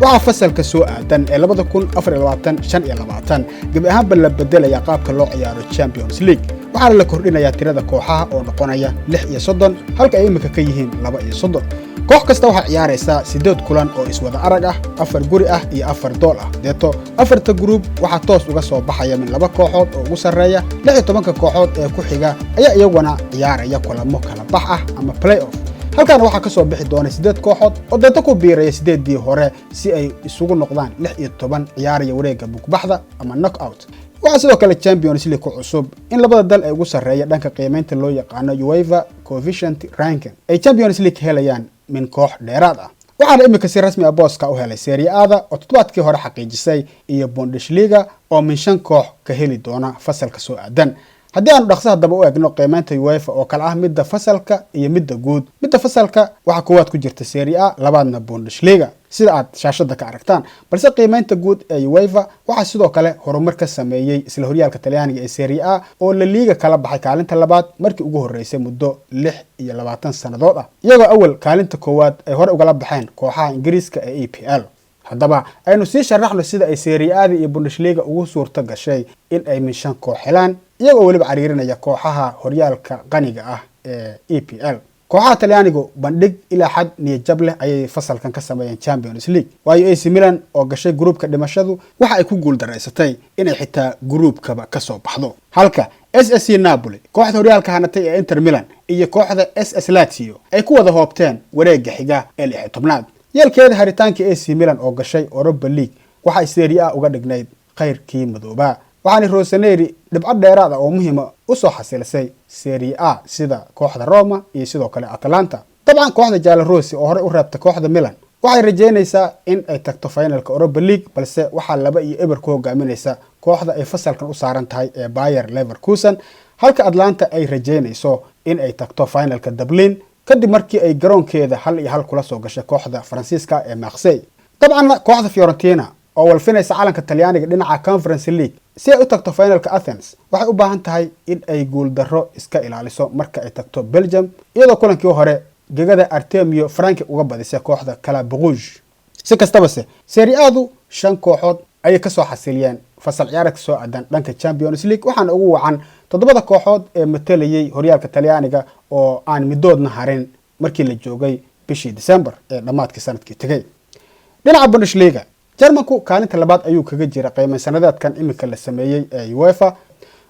Waxaa fasalka soo aadan ee 2024-25 gebi ahaanba la bedelaya qaabka loo ciyaaro Champions League, waxaana la kordhinayaa tirada kooxaha oo noqonaya 36, halka ay imika ka yihiin 32. Koox kasta waxaa ciyaaraysaa siddeed kulan oo iswada arag ah, afar guri ah iyo afar dool ah. Deeto afarta gruub waxaa toos uga soo baxaya min laba kooxood oo ugu sarreeya. 16-ka kooxood ee ku xiga ayaa iyaguna ciyaaraya kulamo kala bax ah ama play off. Halkaana waxaa ka soo bixi doona siddeed kooxood oo deeto ku biiraya siddeeddii hore si ay isugu noqdaan 16 ciyaaraya wareegga bugbaxda ama knock out. Waxaa sidoo kale Champions League ku cusub in labada dal ee ugu sarreeya dhanka qiimaynta loo yaqaano UEFA coefficient ranking ay Champions League helayaan min koox dheeraad ah. Waxaana iminka si rasmi ah booska u helay Serie A-da oo toddobaadkii hore xaqiijisay iyo Bundesliga oo min shan koox ka heli doona fasalka soo aadan. Haddii aanu dhaqso haddaba u egno qiimaynta UEFA oo kale ah midda fasalka iyo midda guud, midda fasalka waxaa koowaad ku jirta Serie A, labaadna Bundesliga, sida aad shaashada ka aragtaan. Balse qiimaynta guud ee UEFA waxaa sidoo kale horumar ka sameeyey isla horyaalka Talyaaniga ee Serie A oo La Liga kala baxay kaalinta labaad markii ugu horreysay muddo 26 sannadood ah, iyagoo awal kaalinta koowaad ay hore ugala baxeen kooxaha Ingiriiska ee EPL. Haddaba aynu sii sharaxno sida ay Serie A-da iyo Bundesliga ugu suurto gashay in ay min shan koox helaan, iyagoo weliba cariirinaya kooxaha horyaalka qaniga ah ee EPL. Kooxaha Talyaanigu bandhig ilaa xad niyadjab leh ayay fasalkan ka sameeyeen Champions League, waayo AC Milan oo gashay gruubka dhimashadu waxa ay ku guuldaraysatay inay xitaa gruubkaba kasoo baxdo, halka SSC Napoli, kooxda horyaalka hanatay ee Inter Milan iyo kooxda SS Lazio ay ku wada hoobteen wareegga xiga ee 16-aad. Yeelkeeda, haritaanka AC Milan oo gashay Europa League waxay Serie A uga dhignayd khayrkii madoobaa, waxaana Rossoneri dhibco dheeraad ah oo muhiima usoo xasilisay Serie A, sida kooxda Roma iyo sidoo kale Atalanta. Dabcan kooxda Giallorossi oo horey u reebta kooxda Milan waxay rajeynaysaa in ay tagto finalka Europa League, balse waxaa 2-0 ku hogaaminaysa kooxda ay fasalkan u saaran tahay ee Bayer Leverkusen, halka Atalanta ay rajeynayso in ay tagto finalka Dublin kadib markii ay garoonkeeda 1-1 kula soo gashay kooxda Faransiiska ee Marseille. Dabcanna kooxda Fiorentina oo walfinaysa calanka Talyaaniga dhinaca Conference League si ay u tagto finalka Athens waxay u baahan tahay in ay guuldarro iska ilaaliso marka ay tagto Belgium, iyadoo kulankii hore gegada Artemio Franchi uga badisay kooxda Club Brugge. Si kastabase, Serie A-du shan kooxood ayay kasoo xasiliyeen fasal ciyaareedka soo aadan dhanka Champions League, waxaana ugu wacan toddobada kooxood ee matalayay horyaalka Talyaaniga oo aan midoodna harin markii la joogay bishii December ee dhammaadkii sanadkii tegay. Dhinaca Bundesliga, Jarmanku kaalinta labaad ayuu kaga jira qiimeyn sanadeedkan iminka la sameeyey ee UEFA.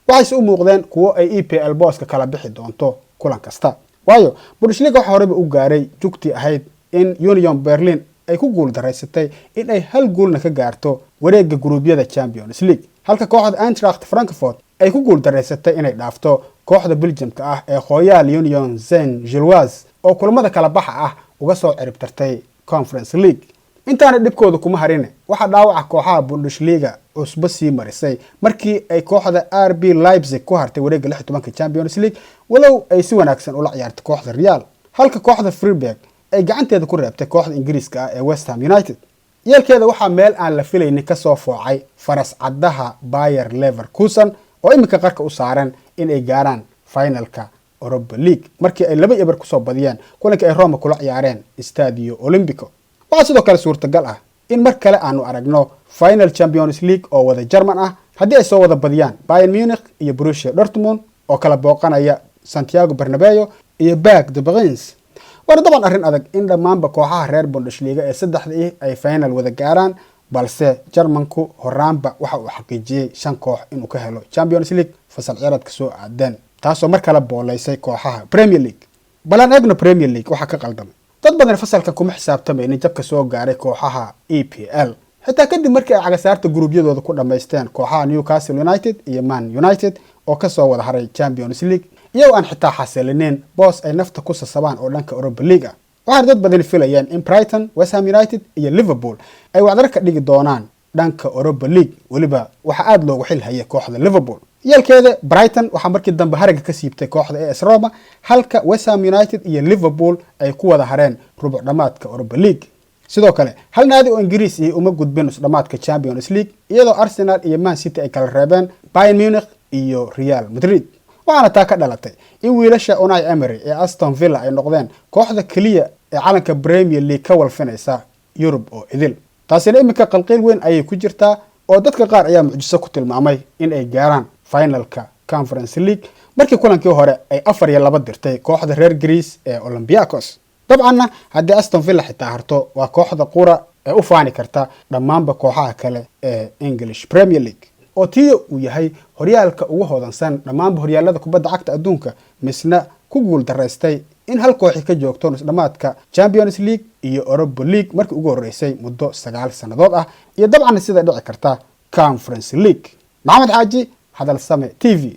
Waxayse u muuqdeen kuwo ay EPL booska kala bixi doonto kulan kasta, waayo Bundesliga waxa horeyba u gaaray jugtii ahayd in Union Berlin ay ku guul daraysatay in ay hal guulna ka gaarto wareegga guruubyada Champions League, halka kooxda Eintracht Frankfurt ay ku guul daraysatay inay dhaafto kooxda Belgiumka ah ee Royal Union Saint Gilloise oo kulamada kala baxa ah uga soo ciribtartay Conference League. Intaana dhibkooda kuma harine, waxaa dhaawaca kooxaha Bundesliga cusbo sii marisay markii ay kooxda RB Leipzig ku hartay wareegga 16-ka Champions League, walow ay si wanaagsan ula ciyaartay kooxda Real, halka kooxda Freiburg ay gacanteeda ku reebtay kooxda Ingiriiska ah ee West Ham United. Yeelkeeda, waxaa meel aan la filaynin kasoo foocay faras caddaha Bayer Leverkusen oo iminka qarka u saaran in ay gaaraan finalka Europa League markii ay 2-0 kusoo badiyeen kulankii ay Roma kula ciyaareen Stadio Olimpico. Waxaa sidoo kale suurtagal ah in mar kale aanu aragno final Champions League oo wada German ah haddii ay soo wada badiyaan Bayern Munich iyo Borussia Dortmund oo kala booqanaya Santiago Bernabeu iyo Parc des Princes. Waana dabcan arrin adag in dhammaanba kooxaha reer Bundesliga ee saddexdii ay final wada gaaraan, balse Jarmanku horaanba waxa uu xaqiijiyey shan koox inuu ka helo Champions League fasal ciyaareedka soo aadeen, taasoo mar kale booleysay kooxaha Premier League. Bal aan eegno Premier League waxaa ka qaldamay. Dad badan fasalka kuma xisaabtamaynin jabka soo gaaray kooxaha EPL, xitaa kadib markii ay cagasaarta guruubyadooda ku dhammaysteen kooxaha Newcastle United iyo Man United oo kasoo wada haray Champions League, iyagoo aan xitaa xasilinin boos ay nafta ku sasabaan oo dhanka Europa League ah. Waxaana dad badani filayeen in Brighton, West Ham United iyo Liverpool ay wacdar ka dhigi doonaan dhanka Europa League. Weliba waxaa aada loogu xil hayay kooxda Liverpool. Yeelkeeda, Brighton waxaa markii dambe haragga ka siibtay kooxda AS Roma, halka West Ham United iyo Liverpool ay ku wada hareen rubuc dhammaadka Europa League. Sidoo kale hal naadi oo Ingiriis iyo uma gudbin nusdhammaadka Champions League, iyadoo Arsenal iyo Man City ay kala reebeen Bayern Munich iyo Real Madrid. Waxaana taa ka dhalatay in wiilasha Unai Emery ee Aston Villa ay noqdeen kooxda keliya ee calanka Premier League ka walfinaysa Yurub oo idil. Taasina iminka qalqiil weyn ayay ku jirtaa, oo dadka qaar ayaa mucjiso ku tilmaamay in ay gaaraan finalka Conference League markii kulankii hore ay 4-2 dirtay kooxda reer Greece ee Olympiacos. Dabcanna haddii Aston Villa xitaa harto, waa kooxda qura ee u faani karta dhammaanba kooxaha kale ee English Premier League, oo tiya uu yahay horyaalka ugu hodansan dhammaanba horyaalada kubadda cagta adduunka, misna ku guul daraystay in hal kooxi ka joogto nusdhammaadka Champions League iyo Europa League markii ugu horreysay muddo 9 sannadood ah, iyo dabcan sida dhici karta Conference League. Maxamed Xaaji, Hadal Same TV.